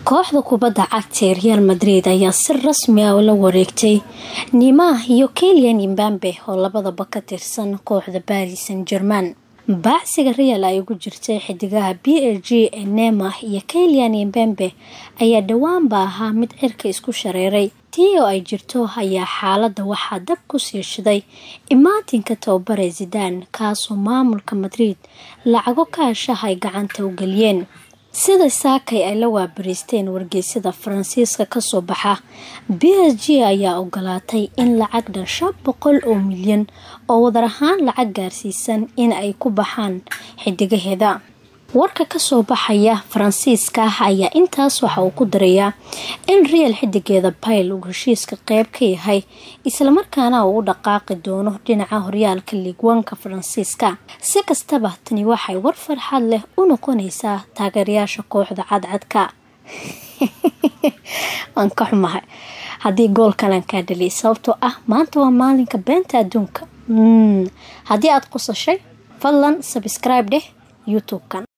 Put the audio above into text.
Kooxda kubadda cagta ee Real Madrid ayaa si rasmi ah ula wareegtay Neymar iyo Kylian Mbappe oo labadaba ka tirsan kooxda Paris Saint-Germain. Baacsiga Real ay ugu jirtay xidigaha PSG ee Neymar iyo Kylian Mbappe ayaa dhowaanba ahaa mid cirka isku shareeray. Tii oo ay jirto ayaa xaaladda waxaa dab ku sii shiday imaatinka tababare Zidane, kaasoo maamulka Madrid lacago kaash ah ay gacanta u geliyeen. Sida saakay ay la waabariisteen wargeysyada Faransiiska kasoo baxa, PSG ayaa ogolaatay in lacag dhan 500 oo milyan oo wadar ahaan lacag gaarsiisan in ay ku baxaan xidigaheeda. Warka kasoo baxaya Faransiiska ayaa intaas waxa uu ku darayaa in Real xidigeeda Bale uu heshiiska qeyb ka yahay, islamarkaana uu u dhaqaaqi doono dhinaca horyaalka Ligue 1-ka Faransiiska. Si kastaba, tani waxay war farxad leh u noqonaysaa taageerayaasha kooxda cadcadka. Waan ka xumahay haddii goolkan aan kaa dhaliyay, sababtoo ah maanta waa maalinka beenta adduunka. Haddii aad qosashay, fadlan subscribe dheh YouTube-kan.